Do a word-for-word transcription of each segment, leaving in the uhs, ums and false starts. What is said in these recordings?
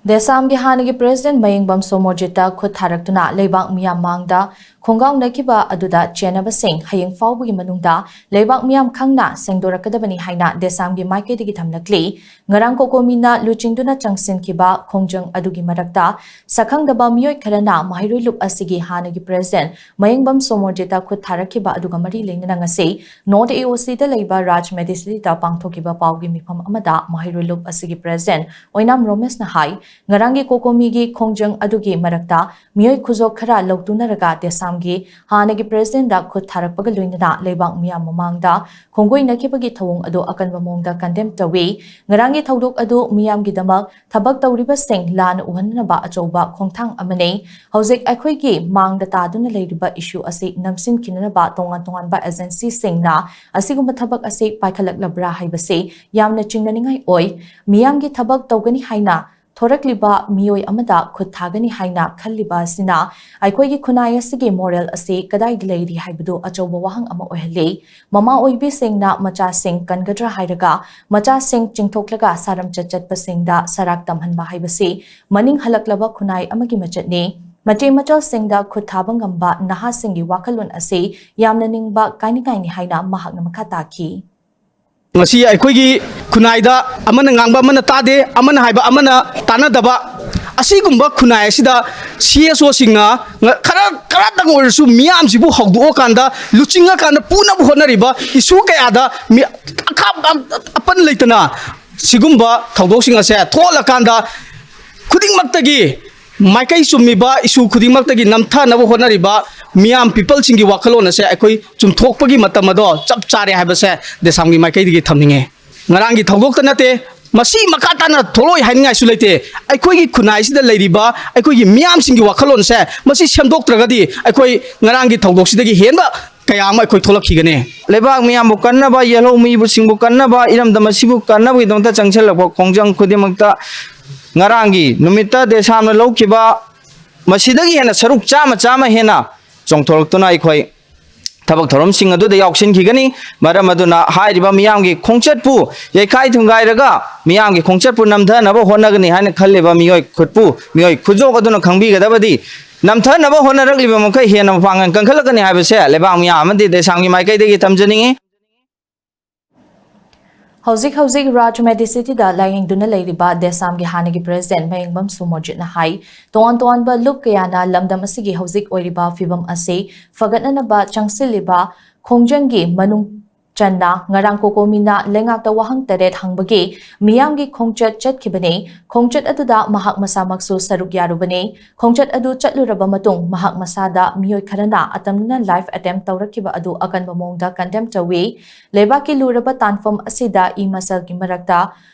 ꯗꯦꯁꯥꯝꯒꯤ ꯍꯥꯟꯅꯒꯤ ꯄ꯭ꯔꯦꯁꯤꯗꯦꯟ ꯃꯌꯦꯡꯕꯝ ꯁꯣꯃꯣꯔꯖꯤꯠꯇ ꯈꯨꯠ ꯊꯥꯔꯛꯇꯨꯅ ꯂꯩꯕꯥꯛ ꯃꯤꯌꯥꯝ ꯃꯥꯡꯗ ꯈꯣꯡꯒꯥꯎꯅꯈꯤꯕ ꯑꯗꯨꯗ ꯆꯦꯟꯅꯕꯁꯤꯡ ꯍꯌꯦꯡ ꯐꯥꯎꯕꯒꯤ ꯃꯅꯨꯡꯗ ꯂꯩꯕꯥꯛ ꯃꯤꯌꯥꯝ ꯈꯪꯅ ꯁꯦꯡꯗꯣꯔꯛꯀꯗꯕꯅꯤ ꯍꯥꯏꯅ ꯗꯦꯁꯥꯝꯒꯤ ꯃꯥꯏꯀꯩꯗꯒꯤ ꯊꯝꯂꯛꯂꯤ꯫ ꯉꯔꯥꯡ ꯀꯣꯀꯣꯃꯤꯅ ꯂꯨꯆꯤꯡꯗꯨꯅ ꯆꯪꯁꯤꯟꯈꯤꯕ ꯈꯣꯡꯖꯪ ꯑꯗꯨꯒꯤ ꯃꯔꯛꯇ ꯁꯛꯈꯪꯗꯕ ꯃꯤꯑꯣꯏ ꯈꯔꯅ ꯃꯍꯩꯔꯣꯏ ꯂꯨꯞ ꯑꯁꯤꯒꯤ ꯍꯥꯟꯅꯒꯤ ꯄ꯭ꯔꯦꯁꯤꯗꯦꯟ ꯃꯌꯦꯡꯕꯝ ꯁꯣꯃꯣꯔꯖꯤꯠꯇ ꯈꯨꯠ ꯊꯥꯔꯛꯈꯤꯕ ꯑꯗꯨꯒ ꯃꯔꯤ ꯂꯩꯅꯅ ꯉꯁꯤ ꯅꯣꯔꯠ ꯑꯦ ꯑꯣ ꯁꯤꯗ ꯂꯩꯕ ꯔꯥꯖ ꯃꯦꯗꯤꯁꯤꯇꯤꯗ ꯄꯥꯡꯊꯣꯛꯈꯤꯕ ꯄꯥꯎꯒꯤ ꯃꯤꯐꯝ ꯑꯃꯗ ꯃꯍꯩꯔꯣꯏ ꯂꯨꯞ ꯑꯁꯤꯒꯤ ꯄ꯭ꯔꯦꯁꯤꯗꯦꯟ ꯑꯣꯏꯅꯥꯝ ꯔꯣꯃꯦꯁꯅ ꯍꯥꯏ, ꯉꯔꯥꯡꯒꯤ ꯀꯣꯀꯣꯃꯤꯒꯤ ꯈꯣꯡꯖꯪ ꯑꯗꯨꯒꯤ ꯃꯔꯛꯇ ꯃꯤꯑꯣꯏ ꯈꯨꯖꯣꯛ ꯈꯔ ꯂꯧꯇꯨꯅꯔꯒ ꯗꯦꯁꯥꯝꯒꯤ ꯍꯥꯟꯅꯒꯤ ꯄ꯭ꯔꯦꯁꯤꯗꯦꯟꯗ ꯈꯨꯠ ꯊꯥꯔꯛꯄꯒ ꯂꯣꯏꯅꯅ ꯂꯩꯕꯥꯛ ꯃꯤꯌꯥꯝ ꯃꯃꯥꯡꯗ ꯈꯣꯡꯒꯣꯏꯅꯈꯤꯕꯒꯤ ꯊꯧꯑꯣꯡ ꯑꯗꯨ ꯑꯀꯟꯕ ꯃꯑꯣꯡꯗ ꯀꯟꯗꯦꯝ ꯇꯧꯏ꯫ ꯉꯔꯥꯡꯒꯤ ꯊꯧꯗꯣꯛ ꯑꯗꯨ ꯃꯤꯌꯥꯝꯒꯤꯗꯃꯛ ꯊꯕꯛ ꯇꯧꯔꯤꯕꯁꯤꯡ ꯂꯥꯟꯅ ꯎꯍꯟꯅꯕ ꯑꯆꯧꯕ ꯈꯣꯡꯊꯥꯡ ꯑꯃꯅꯤ꯫ ꯍꯧꯖꯤꯛ ꯑꯩꯈꯣꯏꯒꯤ ꯃꯥꯡꯗ ꯇꯥꯗꯨꯅ ꯂꯩꯔꯤꯕ ꯏꯁꯨ ꯑꯁꯤ ꯅꯝꯁꯤꯟꯈꯤꯅꯅꯕ ꯇꯣꯉꯥꯟ ꯇꯣꯉꯥꯟꯕ ꯑꯦꯖꯦꯟꯁꯤꯁꯤꯡꯅ ꯑꯁꯤꯒꯨꯝꯕ ꯊꯕꯛ ꯑꯁꯤ ꯄꯥꯏꯈꯠꯂꯛꯂꯕ꯭ꯔꯥ ꯍꯥꯏꯕꯁꯤ ꯌꯥꯝꯅ ꯆꯤꯡꯅꯅꯤꯡꯉꯥꯏ ꯑꯣꯏ꯫ ꯃꯤꯌꯥꯝꯒꯤ ꯊꯕꯛ ꯇꯧꯒꯅꯤ ꯍꯥꯏꯅ ꯊꯣꯔꯛꯂꯤꯕ ꯃꯤꯑꯣꯏ ꯑꯃꯗ ꯈꯨꯠ ꯊꯥꯒꯅꯤ ꯍꯥꯏꯅ ꯈꯜꯂꯤꯕ ꯑꯁꯤꯅ ꯑꯩꯈꯣꯏꯒꯤ ꯈꯨꯟꯅꯥꯏ ꯑꯁꯤꯒꯤ ꯃꯣꯔꯦꯜ ꯑꯁꯤ ꯀꯗꯥꯏꯗ ꯂꯩꯔꯤ ꯍꯥꯏꯕꯗꯨ ꯑꯆꯧꯕ ꯋꯥꯍꯪ ꯑꯃ ꯑꯣꯏꯍꯜꯂꯤ꯫ ꯃꯃꯥ ꯑꯣꯏꯕꯤꯁꯤꯡꯅ ꯃꯆꯥꯁꯤꯡ ꯀꯟꯒꯗ꯭ꯔꯥ ꯍꯥꯏꯔꯒ ꯃꯆꯥꯁꯤꯡ ꯆꯤꯡꯊꯣꯛꯂꯒ ꯁꯥꯔꯝꯆꯠ ꯆꯠꯄꯁꯤꯡꯗ ꯁꯔꯥꯛ ꯇꯝꯍꯟꯕ ꯍꯥꯏꯕꯁꯤ ꯃꯅꯤꯡ ꯍꯜꯂꯛꯂꯕ ꯈꯨꯟꯅꯥꯏ ꯑꯃꯒꯤ ꯃꯆꯠꯅꯤ꯫ ꯃꯆꯦ ꯃꯆꯜꯁꯤꯡꯗ ꯈꯨꯠ ꯊꯥꯕ ꯉꯝꯕ ꯅꯍꯥꯁꯤꯡꯒꯤ ꯋꯥꯈꯜꯂꯣꯟ ꯑꯁꯤ ꯌꯥꯝꯅ ꯅꯤꯡꯕ ꯀꯥꯏꯅꯤꯡꯉꯥꯏꯅꯤ ꯍꯥꯏꯅ ꯃꯍꯥꯛꯅ ꯃꯈꯥ ꯇꯥꯈꯤ꯫ ꯉꯁꯤ ꯑꯩꯈꯣꯏꯒꯤ ꯈꯨꯟꯅꯥꯏꯗ ꯑꯃꯅ ꯉꯥꯡꯕ ꯑꯃꯅ ꯇꯥꯗꯦ, ꯑꯃꯅ ꯍꯥꯏꯕ ꯑꯃꯅ ꯇꯥꯅꯗꯕ, ꯑꯁꯤꯒꯨꯝꯕ ꯈꯨꯟꯅꯥꯏ ꯑꯁꯤꯗ ꯁꯤ ꯑꯦꯁ ꯑꯣꯁꯤꯡꯅ ꯉ-, ꯈꯔ, ꯈꯔꯇꯪ ꯑꯣꯏꯔꯁꯨ ꯃꯤꯌꯥꯝꯁꯤꯕꯨ ꯍꯧꯗꯣꯛꯑꯀꯥꯟꯗ, ꯂꯨꯆꯤꯡꯉꯀꯥꯟꯗ ꯄꯨꯅꯕ ꯍꯣꯠꯅꯔꯤꯕ ꯏꯁꯨ ꯀꯌꯥꯗ ꯃꯤ-, ꯑꯈꯥ-, ꯑꯄꯟ ꯂꯩꯇꯅ ꯁꯤꯒꯨꯝꯕ ꯊꯧꯗꯣꯛꯁꯤꯡ ꯑꯁꯦ ꯊꯣꯛꯍꯜꯂꯀꯥꯟꯗ ꯈꯨꯗꯤꯡꯃꯛꯇꯒꯤ ꯃꯥꯏꯀꯩ ꯆꯨꯝꯃꯤꯕ ꯏꯁꯨ ꯈꯨꯗꯤꯡꯃꯛꯇꯒꯤ ꯅꯝꯊꯅꯕ ꯍꯣꯠꯅꯔꯤꯕ ꯃꯤꯌꯥꯝ ꯄꯤꯄꯜꯁꯤꯡꯒꯤ ꯋꯥꯈꯜꯂꯣꯟ ꯑꯁꯦ ꯑꯩꯈꯣꯏ ꯆꯨꯝꯊꯣꯛꯄꯒꯤ ꯃꯇꯝ ꯑꯗꯣ ꯆꯞ ꯆꯥꯔꯦ ꯍꯥꯏꯕꯁꯦ ꯗꯦꯁꯥꯝꯒꯤ ꯃꯥꯏꯀꯩꯗꯒꯤ ꯊꯝꯅꯤꯡꯉꯦ꯫ ꯉꯔꯥꯡꯒꯤ ꯊꯧꯗꯣꯛꯇ ꯅꯠꯇꯦ, ꯃꯁꯤ ꯃꯈꯥ ꯇꯥꯅ ꯊꯣꯛꯂꯛꯑꯣꯏ ꯍꯥꯏꯅꯤꯡꯉꯥꯏꯁꯨ ꯂꯩꯇꯦ꯫ ꯑꯩꯈꯣꯏꯒꯤ ꯈꯨꯟꯅꯥꯏꯁꯤꯗ ꯂꯩꯔꯤꯕ ꯑꯩꯈꯣꯏꯒꯤ ꯃꯤꯌꯥꯝꯁꯤꯡꯒꯤ ꯋꯥꯈꯜꯂꯣꯟꯁꯦ ꯃꯁꯤ ꯁꯦꯝꯗꯣꯛꯇ꯭ꯔꯒꯗꯤ ꯑꯩꯈꯣꯏ ꯉꯔꯥꯡꯒꯤ ꯊꯧꯗꯣꯛꯁꯤꯗꯒꯤ ꯍꯦꯟꯕ ꯀꯌꯥ ꯑꯃ ꯑꯩꯈꯣꯏ ꯊꯣꯛꯂꯛꯈꯤꯒꯅꯤ꯫ ꯂꯩꯕꯥꯛ ꯃꯤꯌꯥꯝꯕꯨ ꯀꯟꯅꯕ, ꯌꯦꯜꯍꯧ ꯃꯤꯕꯨꯁꯤꯡꯕꯨ ꯀꯟꯅꯕ, ꯏꯔꯝꯗꯝ ꯑꯁꯤꯕꯨ ꯀꯟꯅꯕꯒꯤꯗꯃꯛꯇ ꯆꯪꯁꯤꯜꯂꯛꯄ ꯈꯣꯡꯖꯪ ꯈꯨꯗꯤꯡꯃꯛꯇ ꯉꯔꯥꯡꯒꯤ ꯅꯨꯃꯤꯠꯇ ꯗꯦꯁꯥꯝꯅ ꯂꯧꯈꯤꯕ ꯃꯁꯤꯗꯒꯤ ꯍꯦꯟꯅ ꯁꯔꯨꯛ ꯆꯥꯝꯃ ꯆꯥꯝꯃ ꯍꯦꯟꯅ ꯆꯣꯡꯊꯣꯔꯛꯇꯨꯅ ꯑꯩꯈꯣꯏ ꯊꯕꯛ ꯊꯧꯔꯝꯁꯤꯡ ꯑꯗꯨꯗ ꯌꯥꯎꯁꯤꯟꯈꯤꯒꯅꯤ꯫ ꯃꯔꯝ ꯑꯗꯨꯅ ꯍꯥꯏꯔꯤꯕ ꯃꯤꯌꯥꯝꯒꯤ ꯈꯣꯡꯆꯠꯄꯨ ꯌꯩꯈꯥꯏ ꯊꯨꯡꯒꯥꯏꯔꯒ ꯃꯤꯌꯥꯝꯒꯤ ꯈꯣꯡꯆꯠꯄꯨ ꯅꯝꯊꯅꯕ ꯍꯣꯠꯅꯒꯅꯤ ꯍꯥꯏꯅ ꯈꯜꯂꯤꯕ ꯃꯤꯑꯣꯏ ꯈꯨꯠꯄꯨ, ꯃꯤꯑꯣꯏ ꯈꯨꯠꯖꯣꯛ ꯑꯗꯨꯅ ꯈꯪꯕꯤꯒꯗꯕꯗꯤ, ꯅꯝꯊꯅꯕ ꯍꯣꯠꯅꯔꯛꯂꯤꯕ ꯃꯈꯩ ꯍꯦꯟꯅ ꯃꯄꯥꯡꯒꯜ ꯀꯟꯈꯠꯂꯛꯀꯅꯤ ꯍꯥꯏꯕꯁꯦ ꯂꯩꯕꯥꯛ ꯃꯤꯌꯥꯝ ꯑꯃꯗꯤ ꯗꯦꯁꯥꯝꯒꯤ ꯃꯥꯏꯀꯩꯗꯒꯤ ꯊꯝꯖꯅꯤꯡꯏ꯫ ꯍꯧꯖꯤꯛ ꯍꯧꯖꯤꯛ ꯔꯥꯖ ꯃꯦꯗꯤꯁꯤꯇꯤꯗ ꯂꯥꯌꯦꯡꯗꯨꯅ ꯂꯩꯔꯤꯕ ꯗꯦꯁꯥꯝꯒꯤ ꯍꯥꯟꯅꯒꯤ ꯄ꯭ꯔꯦꯁꯤꯗꯦꯟꯠ ꯃꯌꯦꯡꯕꯝ ꯁꯨꯃꯣꯖꯤꯠꯅ ꯍꯥꯏ, ꯇꯣꯉꯥꯟ ꯇꯣꯉꯥꯟꯕ ꯂꯨꯞ ꯀꯌꯥꯅ ꯂꯝꯗꯝ ꯑꯁꯤꯒꯤ ꯍꯧꯖꯤꯛ ꯑꯣꯏꯔꯤꯕ ꯐꯤꯕꯝ ꯑꯁꯤ ꯐꯒꯠꯅꯅꯕ ꯆꯪꯁꯤꯜꯂꯤꯕ ꯈꯣꯡꯖꯪꯒꯤ ꯃꯅꯨꯡ ꯆꯟꯅ ꯉꯔꯥꯡ ꯀꯣꯀꯣꯃꯤꯅ ꯂꯩꯉꯥꯛꯇ ꯋꯥꯍꯪ ꯇꯔꯦꯠ ꯍꯪꯕꯒꯤ ꯃꯤꯌꯥꯝꯒꯤ ꯈꯣꯡꯆꯠ ꯆꯠꯈꯤꯕꯅꯤ꯫ ꯈꯣꯡꯆꯠ ꯑꯗꯨꯗ ꯃꯍꯥꯛ ꯃꯁꯥꯃꯛꯁꯨ ꯁꯔꯨꯛ ꯌꯥꯔꯨꯕꯅꯤ꯫ ꯈꯣꯡꯆꯠ ꯑꯗꯨ ꯆꯠꯂꯨꯔꯕ ꯃꯇꯨꯡ ꯃꯍꯥꯛ ꯃꯁꯥꯗ ꯃꯤꯑꯣꯏ ꯈꯔꯅ ꯑꯇꯝꯅꯅ ꯂꯥꯏꯐ ꯑꯦꯇꯦꯝꯞ ꯇꯧꯔꯛꯈꯤꯕ ꯑꯗꯨ ꯑꯀꯟꯕ ꯃꯑꯣꯡꯗ ꯀꯟꯗꯦꯝ ꯇꯧꯏ꯫ ꯂꯩꯕꯥꯛꯀꯤ ꯂꯨꯔꯕ ꯇꯥꯟꯐꯝ ꯑꯁꯤꯗ ꯏ ꯃꯁꯜꯒꯤ ꯃꯔꯛꯇ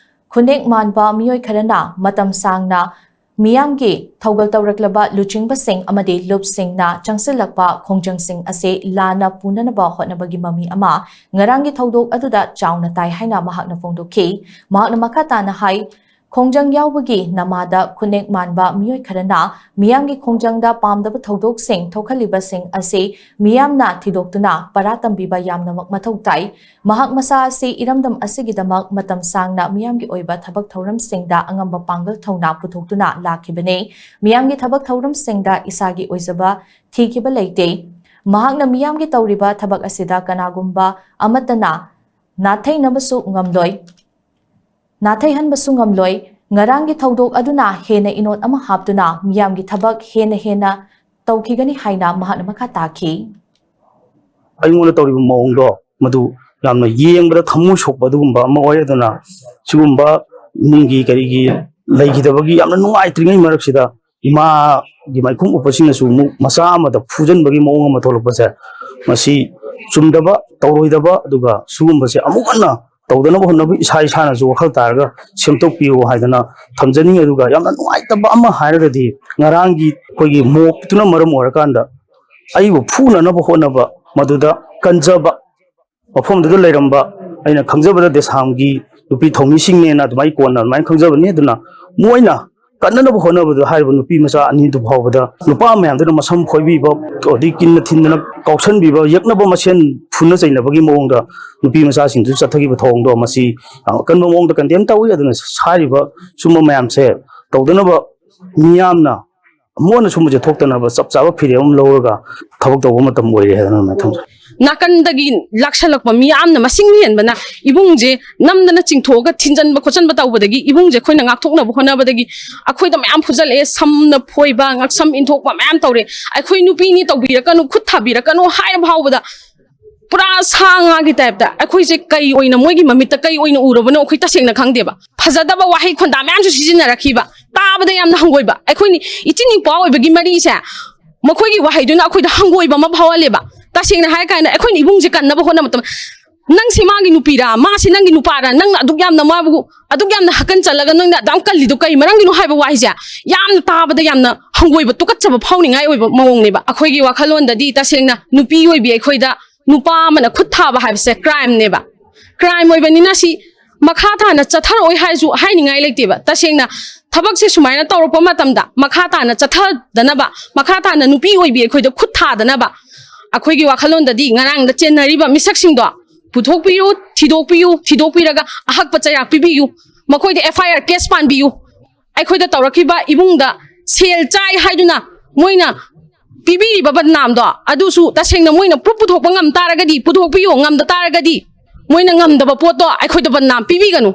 ꯈꯨꯅꯦꯛ ꯃꯥꯟꯕ ꯃꯤꯑꯣꯏ ꯈꯔꯅ ꯃꯇꯝ ꯁꯥꯡꯅ ꯃꯤꯌꯥꯝꯒꯤ ꯊꯧꯒꯜ ꯇꯧꯔꯛꯂꯕ ꯂꯨꯆꯤꯡꯕꯁꯤꯡ ꯑꯃꯗꯤ ꯂꯨꯞꯁꯤꯡꯅ ꯆꯪꯁꯤꯜꯂꯛꯄ ꯈꯣꯡꯖꯪꯁꯤꯡ ꯑꯁꯤ ꯂꯥꯟꯅ ꯄꯨꯅꯅꯕ ꯍꯣꯠꯅꯕꯒꯤ ꯃꯃꯤ ꯑꯃ ꯉꯔꯥꯡꯒꯤ ꯊꯧꯗꯣꯛ ꯑꯗꯨꯗ ꯆꯥꯎꯅ ꯇꯥꯏ ꯍꯥꯏꯅ ꯃꯍꯥꯛꯅ ꯐꯣꯡꯗꯣꯛꯈꯤ꯫ ꯃꯍꯥꯛꯅ ꯃꯈꯥ ꯇꯥꯅ ꯍꯥꯏ, ꯈꯣꯡꯖꯪ ꯌꯥꯎꯕꯒꯤ ꯅꯃꯥꯗ ꯈꯨꯅꯦꯛ ꯃꯥꯟꯕ ꯃꯤꯑꯣꯏ ꯈꯔꯅ ꯃꯤꯌꯥꯝꯒꯤ ꯈꯣꯡꯖꯪꯗ ꯄꯥꯝꯗꯕ ꯊꯧꯗꯣꯛꯁꯤꯡ ꯊꯣꯛꯍꯜꯂꯤꯕꯁꯤꯡ ꯑꯁꯤ ꯃꯤꯌꯥꯝꯅ ꯊꯤꯗꯣꯛꯇꯨꯅ ꯄꯔꯥ ꯇꯝꯕꯤꯕ ꯌꯥꯝꯅꯃꯛ ꯃꯊꯧ ꯇꯥꯏ꯫ ꯃꯍꯥꯛ ꯃꯁꯥ ꯑꯁꯤ ꯏꯔꯝꯗꯝ ꯑꯁꯤꯒꯤꯗꯃꯛ ꯃꯇꯝ ꯁꯥꯡꯅ ꯃꯤꯌꯥꯝꯒꯤ ꯑꯣꯏꯕ ꯊꯕꯛ ꯊꯧꯔꯝꯁꯤꯡꯗ ꯑꯉꯝꯕ ꯄꯥꯡꯒꯜ ꯊꯧꯅꯥ ꯄꯨꯊꯣꯛꯇꯨꯅ ꯂꯥꯛꯈꯤꯕꯅꯤ꯫ ꯃꯤꯌꯥꯝꯒꯤ ꯊꯕꯛ ꯊꯧꯔꯝꯁꯤꯡꯗ ꯏꯁꯥꯒꯤ ꯑꯣꯏꯖꯕ ꯊꯤꯈꯤꯕ ꯂꯩꯇꯦ꯫ ꯃꯍꯥꯛꯅ ꯃꯤꯌꯥꯝꯒꯤ ꯇꯧꯔꯤꯕ ꯊꯕꯛ ꯑꯁꯤꯗ ꯀꯅꯥꯒꯨꯝꯕ ꯑꯃꯠꯇꯅ ꯅꯥꯊꯩꯅꯕꯁꯨ ꯉꯝꯂꯣꯏ, ꯅꯥꯊꯩꯍꯟꯕꯁꯨ ꯉꯝꯂꯣꯏ꯫ ꯉꯔꯥꯡꯒꯤ ꯊꯧꯗꯣꯛ ꯑꯗꯨꯅ ꯍꯦꯟꯅ ꯏꯅꯣꯠ ꯑꯃ ꯍꯥꯞꯇꯨꯅ ꯃꯤꯌꯥꯝꯒꯤ ꯊꯕꯛ ꯍꯦꯟꯅ ꯍꯦꯟꯅ ꯇꯧꯈꯤꯒꯅꯤ ꯍꯥꯏꯅ ꯃꯍꯥꯛꯅ ꯃꯈꯥ ꯇꯥꯈꯤ꯫ ꯑꯩꯉꯣꯟꯗ ꯇꯧꯔꯤꯕ ꯃꯑꯣꯡꯗꯣ ꯃꯗꯨ ꯌꯥꯝꯅ ꯌꯦꯡꯕꯗ ꯊꯃꯣꯏ ꯁꯣꯛꯄ ꯑꯗꯨꯒꯨꯝꯕ ꯑꯃ ꯑꯣꯏ꯫ ꯑꯗꯨꯅ ꯁꯤꯒꯨꯝꯕ ꯏꯃꯨꯡꯒꯤ ꯀꯔꯤꯒꯤ ꯂꯩꯈꯤꯗꯕꯒꯤ ꯌꯥꯝꯅ ꯅꯨꯡꯉꯥꯏꯇ꯭ꯔꯤꯉꯩ ꯃꯔꯛꯁꯤꯗ ꯏꯃꯥꯒꯤ ꯃꯥꯏꯈꯨꯝ ꯎꯞꯄꯁꯤꯡꯅꯁꯨ ꯑꯃꯨꯛ ꯃꯆꯥ ꯑꯃꯗ ꯐꯨꯖꯟꯕꯒꯤ ꯃꯑꯣꯡ ꯑꯃ ꯊꯣꯛꯂꯛꯄꯁꯦ, ꯃꯁꯤ ꯆꯨꯝꯗꯕ, ꯇꯧꯔꯣꯏꯗꯕ, ꯑꯗꯨꯒ ꯁꯤꯒꯨꯝꯕꯁꯦ ꯑꯃꯨꯛ ꯍꯟꯅ ꯇꯧꯗꯅꯕ ꯍꯣꯠꯅꯕ ꯏꯁꯥ ꯏꯁꯥꯅꯁꯨ ꯋꯥꯈꯜ ꯇꯥꯔꯒ ꯁꯦꯝꯗꯣꯛꯄꯤꯌꯨ ꯍꯥꯏꯗꯅ ꯊꯝꯖꯅꯤꯡꯉꯤ꯫ ꯑꯗꯨꯒ ꯌꯥꯝꯅ ꯅꯨꯡꯉꯥꯏꯇꯕ ꯑꯃ ꯍꯥꯏꯔꯒꯗꯤ ꯉꯔꯥꯡꯒꯤ ꯑꯩꯈꯣꯏꯒꯤ ꯃꯣꯞꯇꯨꯅ ꯃꯔꯝ ꯑꯣꯏꯔꯀꯥꯟꯗ ꯑꯩꯕꯨ ꯐꯨꯅꯅꯕ ꯍꯣꯠꯅꯕ ꯃꯗꯨꯗ ꯀꯟꯖꯕ ꯃꯐꯝꯗꯨꯗ ꯂꯩꯔꯝꯕ ꯑꯩꯅ ꯈꯪꯖꯕꯗ ꯗꯦꯁꯥꯝꯒꯤ ꯅꯨꯄꯤ ꯊꯧꯃꯤꯁꯤꯡꯅꯦꯅ ꯑꯗꯨꯃꯥꯏꯅ ꯀꯣꯟꯅ ꯑꯗꯨꯃꯥꯏꯅ ꯈꯪꯖꯕꯅꯤ꯫ ꯑꯗꯨꯅ ꯃꯣꯏꯅ ꯀꯟꯅꯅꯕ ꯍꯣꯠꯅꯕꯗ ꯍꯥꯏꯔꯤꯕ ꯅꯨꯄꯤ ꯃꯆꯥ ꯑꯅꯤꯗꯨ ꯐꯥꯎꯕꯗ ꯅꯨꯄꯥ ꯃꯌꯥꯝꯗꯨꯅ ꯃꯁꯝ ꯐꯣꯏꯕꯤꯕ, ꯑꯗꯩ ꯀꯤꯟꯅ ꯊꯤꯟꯗꯅ ꯀꯥꯎꯁꯟꯕꯤꯕ, ꯌꯦꯛꯅꯕ ꯃꯁꯦꯟ ꯐꯨꯅ ꯆꯩꯅꯕꯒꯤ ꯃꯑꯣꯡꯗ ꯅꯨꯄꯤ ꯃꯆꯥꯁꯤꯡꯗꯨ ꯆꯠꯊꯈꯤꯕ ꯊꯧꯑꯣꯡꯗꯣ ꯃꯁꯤ ꯌꯥꯝ ꯑꯀꯟꯕ ꯃꯑꯣꯡꯗ ꯀꯟꯗꯦꯝ ꯇꯧꯏ꯫ ꯑꯗꯨꯅ ꯍꯥꯏꯔꯤꯕ ꯁꯨꯝꯕ ꯃꯌꯥꯝꯁꯦ ꯇꯧꯗꯅꯕ ꯃꯤꯌꯥꯝꯅ ꯑꯃꯨꯛ ꯍꯟꯅ ꯁꯨꯝꯕꯁꯦ ꯊꯣꯛꯇꯅꯕ ꯆꯞ ꯆꯥꯕ ꯐꯤꯔꯦꯞ ꯑꯃ ꯂꯧꯔꯒ ꯊꯕꯛ ꯇꯧꯕ ꯃꯇꯝ ꯑꯣꯏꯔꯦ ꯍꯥꯏꯗꯅ ꯑꯗꯨꯃꯥꯏꯅ ꯊꯝꯖꯒꯦ꯫ ꯅꯥꯀꯟꯗꯒꯤ ꯂꯥꯛꯁꯜꯂꯛꯄ ꯃꯤ ꯌꯥꯝꯅ ꯃꯁꯤꯡ ꯍꯦꯟꯕꯅ ꯏꯕꯨꯡꯁꯦ ꯅꯝꯗꯅ ꯆꯤꯡꯊꯣꯛꯑꯒ ꯊꯤꯟꯖꯟꯕ ꯈꯣꯠꯆꯟꯕ ꯇꯧꯕꯗꯒꯤ, ꯏꯕꯨꯡꯁꯦ ꯑꯩꯈꯣꯏꯅ ꯉꯥꯛꯊꯣꯛꯅꯕ ꯍꯣꯠꯅꯕꯗꯒꯤ ꯑꯩꯈꯣꯏꯗ ꯃꯌꯥꯝ ꯐꯨꯖꯜꯂꯛꯑꯦ꯫ ꯁꯝꯅ ꯐꯣꯏꯕ, ꯉꯛꯁꯝ ꯏꯟꯊꯣꯛꯄ ꯃꯌꯥꯝ ꯇꯧꯔꯦ꯫ ꯑꯩꯈꯣꯏ ꯅꯨꯄꯤꯅꯤ, ꯇꯧꯕꯤꯔꯛꯀꯅꯨ, ꯈꯨꯠ ꯊꯥꯕꯤꯔꯛꯀꯅꯨ ꯍꯥꯏꯔ ꯐꯥꯎꯕꯗ ꯄꯨꯔꯥ ꯁꯥ ꯉꯥꯒꯤ ꯇꯥꯏꯞꯇ ꯑꯩꯈꯣꯏꯁꯦ ꯀꯩ ꯑꯣꯏꯅ, ꯃꯣꯏꯒꯤ ꯃꯃꯤꯠꯇ ꯀꯩ ꯑꯣꯏꯅ ꯎꯔꯕꯅꯣ ꯑꯩꯈꯣꯏ ꯇꯁꯦꯡꯅ ꯈꯪꯗꯦꯕ꯫ ꯐꯖꯗꯕ ꯋꯥꯍꯩ ꯈꯣꯟꯗꯥ ꯃꯌꯥꯝꯁꯨ ꯁꯤꯖꯤꯟꯅꯔꯛꯈꯤꯕ, ꯇꯥꯕꯗ ꯌꯥꯝꯅ ꯍꯪꯒꯣꯏꯕ꯫ ꯑꯩꯈꯣꯏꯅꯤ ꯏꯆꯤꯟ ꯏꯄ꯭ꯋꯥ ꯑꯣꯏꯕꯒꯤ ꯃꯔꯤꯁꯦ ꯃꯈꯣꯏꯒꯤ ꯋꯥꯍꯩꯗꯨꯅ ꯑꯩꯈꯣꯏꯗ ꯍꯪꯒꯣꯏꯕ ꯑꯃ ꯐꯥꯎꯍꯜꯂꯦꯕ꯫ ꯇꯁꯦꯡꯅ ꯍꯥꯏꯔ ꯀꯥꯟꯗ ꯑꯩꯈꯣꯏꯅ ꯏꯕꯨꯡꯁꯦ ꯀꯟꯅꯕ ꯍꯣꯠꯅꯕ ꯃꯇꯝꯗ, "ꯅꯪꯁꯦ ꯃꯥꯒꯤ ꯅꯨꯄꯤꯔꯥ? ꯃꯥꯁꯦ ꯅꯪꯒꯤ ꯅꯨꯄꯥꯔꯥ? ꯅꯪꯅ ꯑꯗꯨꯛ ꯌꯥꯝꯅ ꯃꯥꯕꯨ ꯑꯗꯨꯛ ꯌꯥꯝꯅ ꯍꯀꯟ ꯆꯠꯂꯒ ꯅꯪꯅ ꯑꯗꯨꯛ ꯌꯥꯝ ꯀꯜꯂꯤꯗꯣ ꯀꯩ ꯃꯔꯝꯒꯤꯅꯣ?" ꯍꯥꯏꯕ ꯋꯥꯍꯩꯁꯦ ꯌꯥꯝꯅ ꯇꯥꯕꯗ ꯌꯥꯝꯅ ꯍꯪꯒꯣꯏꯕ, ꯇꯨꯀꯠꯆꯕ ꯐꯥꯎꯅꯤꯡꯉꯥꯏ ꯑꯣꯏꯕ ꯃꯑꯣꯡꯅꯦꯕ꯫ ꯑꯩꯈꯣꯏꯒꯤ ꯋꯥꯈꯜꯂꯣꯟꯗꯗꯤ ꯇꯁꯦꯡꯅ ꯅꯨꯄꯤ ꯑꯣꯏꯕꯤ ꯑꯩꯈꯣꯏꯗ ꯅꯨꯄꯥ ꯑꯃꯅ ꯈꯨꯠ ꯊꯥꯕ ꯍꯥꯏꯕꯁꯦ ꯀ꯭ꯔꯥꯏꯝꯅꯦꯕ꯫ ꯀ꯭ꯔꯥꯏꯝ ꯑꯣꯏꯕꯅꯤꯅ ꯁꯤ ꯃꯈꯥ ꯇꯥꯅ ꯆꯠꯊꯔꯛꯑꯣꯏ ꯍꯥꯏꯁꯨ ꯍꯥꯏꯅꯤꯡꯉꯥꯏ ꯂꯩꯇꯦꯕ꯫ ꯇꯁꯦꯡꯅ ꯊꯕꯛꯁꯦ ꯁꯨꯃꯥꯏꯅ ꯇꯧꯔꯛꯄ ꯃꯇꯝꯗ ꯃꯈꯥ ꯇꯥꯅ ꯆꯠꯊꯗꯅꯕ, ꯃꯈꯥ ꯇꯥꯅ ꯅꯨꯄꯤ ꯑꯣꯏꯕꯤ ꯑꯩꯈꯣꯏꯗ ꯈꯨꯠ ꯊꯥꯗꯅꯕ ꯑꯩꯈꯣꯏꯒꯤ ꯋꯥꯈꯜꯂꯣꯟꯗꯗꯤ ꯉꯔꯥꯡꯗ ꯆꯦꯟꯅꯔꯤꯕ ꯃꯤꯁꯛꯁꯤꯡꯗꯣ ꯄꯨꯊꯣꯛꯄꯤꯌꯨ, ꯊꯤꯗꯣꯛꯄꯤꯌꯨ, ꯊꯤꯗꯣꯛꯄꯤꯔꯒ ꯑꯍꯛꯄ ꯆꯩꯔꯥꯛ ꯄꯤꯕꯤꯌꯨ, ꯃꯈꯣꯏꯗ ꯑꯦꯐ ꯑꯥꯏ ꯑꯥꯔ ꯀꯦꯁ ꯄꯥꯟꯕꯤꯌꯨ꯫ ꯑꯩꯈꯣꯏꯗ ꯇꯧꯔꯛꯈꯤꯕ ꯏꯕꯨꯡꯗ ꯁꯦꯜ ꯆꯥꯏ ꯍꯥꯏꯗꯨꯅ ꯃꯣꯏꯅ ꯄꯤꯕꯤꯔꯤꯕ ꯕꯗꯅꯥꯝꯗꯣ ꯑꯗꯨꯁꯨ ꯇꯁꯦꯡꯅ ꯃꯣꯏꯅ ꯄ꯭ꯔꯨꯞ ꯄꯨꯊꯣꯛꯄ ꯉꯝ ꯇꯥꯔꯒꯗꯤ ꯄꯨꯊꯣꯛꯄꯤꯌꯨ, ꯉꯝꯗ ꯇꯥꯔꯒꯗꯤ ꯃꯣꯏꯅ ꯉꯝꯗꯕ ꯄꯣꯠꯇꯣ ꯑꯩꯈꯣꯏꯗ ꯕꯗꯅꯥꯝ ꯄꯤꯕꯤꯒꯅꯨ꯫